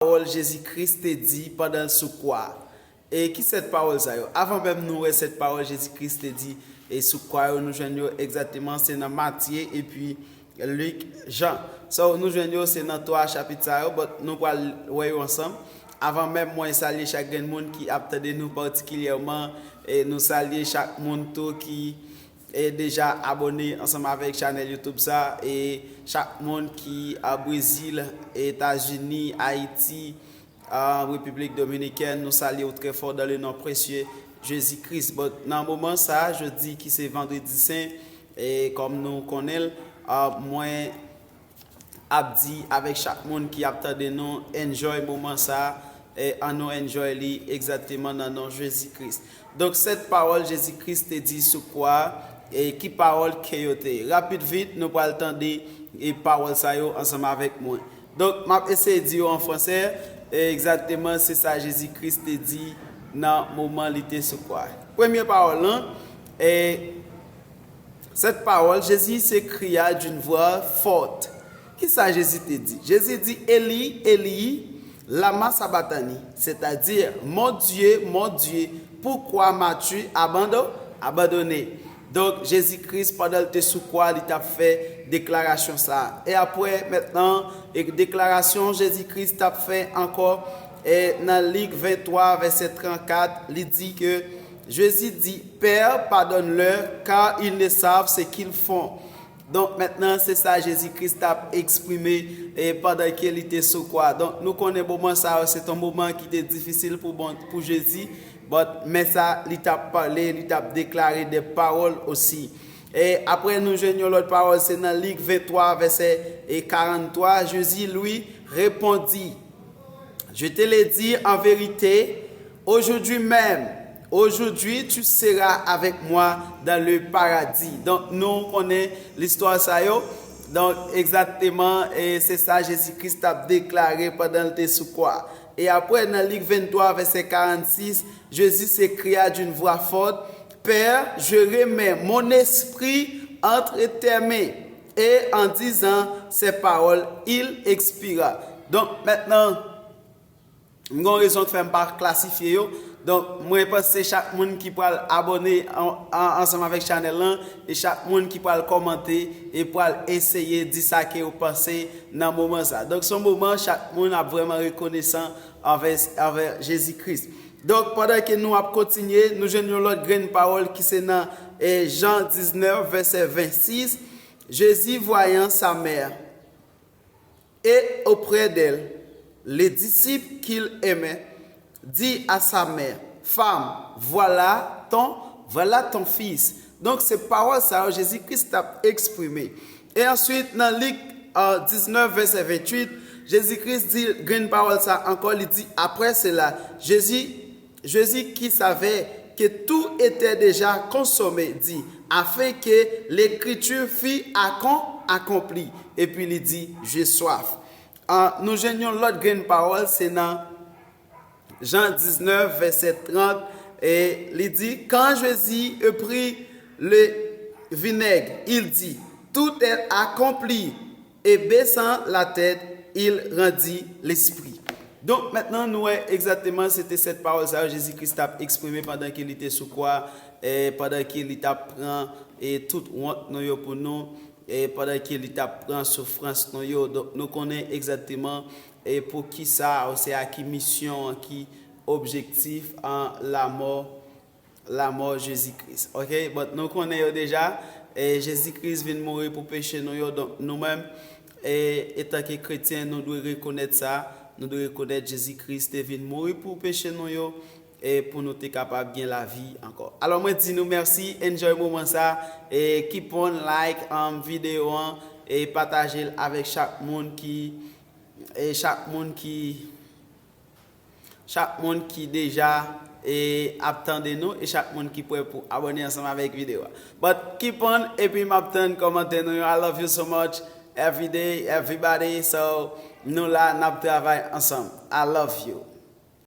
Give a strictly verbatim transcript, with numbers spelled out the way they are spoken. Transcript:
pawòl Jezi Kris te di pandan l sou kwa a. E ki sèt pawòl sa yo? Avan menm nou wè sèt pawòl Jezi Kris te di e sou kwa yo, nou jwenn yo egzakteman, se nan Matye epi Lik, Jan. So, nou jwenn yo, se nan twa chapit sa yo, but nou pral wè yo ansanm. Avan menm mwen salye chak grenn moun ki ap tande nou patikilyèman, e nou salye chak moun tou ki e deja abòne ansanm avèk chanèl YouTube sa, e chak moun ki a Brezil, Etazini, Ayiti, a Repiblik Dominikèn, nou salye w trè fò dans le nom précieux Jésus-Christ. But nan moman sa, jodi ki se Vandredi Sen, e kòm nou konnen l, a, mwen ap di avèk chak moun ki ap tande nou, enjoy moman sa, e ann nou enjoy li egzakteman nan non Jezi Kris. Donk, sèt pawòl Jezi Kris te di sou kwa a, e ki pawòl ke yo te ye? Rapid vit, nou pral tande e pawòl sa yo ansanm avèk mwen. Donk, m ap eseye di yo an fransè, e egzakteman se sa Jezi Kris te di nan moman li te sou kwa a. Premye pawòl lan, e Cette parole, Jésus s'écria d'une voix forte. Ki sa Jezi te di? Jezi di, Eli, Eli, lama sabachthani? Sètadi, Mon Dye, Mon Dye, poukwa m'as-tu abandon, abandone? Donk, Jezi Kris, pandan l te sou kwa, li t ap fè deklarasyon sa a. E apre, mentnan, e deklarasyon Jezi Kris t ap fè ankò, e nan Lik venntwa, vèsè trannkat, li di ke Jezi di, Père, pardonne-leur, car ils ne savent ce qu'ils font. Donk, mentnan, se sa Jezi Kris t ap eksprime e pandan ke li te sou kwa. Donk, nou konnen moman sa yo, se t on moman ki te difisil pou, bon, pou Jezi, but, men sa, li t ap pale, li t ap deklare de pawòl osi. E apre, nou jwenn yon lòt pawòl, se nan Lik venntwa, vèsè e karanntrwa, Jésus lui répondit, Je te le dis en vérité, aujourd'hui même, aujourd'hui tu seras avec moi dans le paradis. Donk, nou konnen listwa sa yo. Donk, egzakteman, e se sa Jezi Kris t ap deklare pandan l te sou kwa. E apre, nan Lik venntwa, vèsè karannsis, Jésus s'écria d'une voix forte, Père, je remets mon esprit entre tes mains. Et en disant ces paroles, il expira. Donk, mentnan, m gen yon rezon k fè m pa klasifye yo. Donk, mwen panse chak moun ki pral abòne an, an, ansanm avèk chanèl lan, e chak moun ki pral kòmante, e pral eseye di sa ke yo panse nan moman sa. Donk, se yon moman chak moun ap vrèman rekonesan anvè, anvè Jezi Kris. Donk, pandan ke nou ap kontinye, nou jwenn yon lòt grenn pawòl ki se nan, e, Jan diznèf, vèsè vennsis. Jésus, voyant sa mère, et auprès d'elle les disciples qu'il aimait, dit à sa mère, Femme, voilà ton, voilà ton fils. Donk, se pawòl sa yo Jezi Kris t ap eksprime. E answit, nan Lik, euh, diznèf, vèsè venntuit, Jezi Kris di grenn pawòl sa ankò, li di, Après cela, Jésus, Jésus qui savait que tout était déjà consommé, dit, Afin que l'écriture fût accom-, accomplie. Epi li di, J'ai soif. Ah, nou jwenn yon lòt grenn pawòl, se nan Jan diznèf, vèsè trant, e li di, Quand Jésus eut pris le vinaigre, il dit, Tout est accompli, et baissant la tête, il rendit l'esprit. Donk, mentnan, nou wè egzakteman se te sèt pawòl sa yo Jezi Kris t ap eksprime pandan ke li te sou kwa, e pandan ke li t ap pran, e tout wont nou yo pou nou, e pandan ke li t ap pran soufrans nou yo. Donk, nou konnen egzakteman, e poukisa, ou se a ki misyon, ki objektif an lamò, lamò Jezi Kris. Oke? But nou konnen yo deja, e Jezi Kris vin mouri pou peche nou yo. Donk, nou menm, e, etanke kretyen, nou dwe rekonèt sa. Nou dwe rekonèt Jezi Kris te vin mouri pou peche nou yo, e pou nou te kapab gen lavi ankò. Alò, mwen di nou mèsi, enjoy moman sa, e keep on like, um, videyo an, e pataje l avèk chak moun ki, e chak moun ki, chak moun ki deja, e ap tande nou, e chak moun ki prè pou abòne ansanm avèk videyo a. But keep on, epi m ap tann kòmantè nou yo. I love you so much, every day, everybody. So, nou la, n ap travay ansanm. I love you.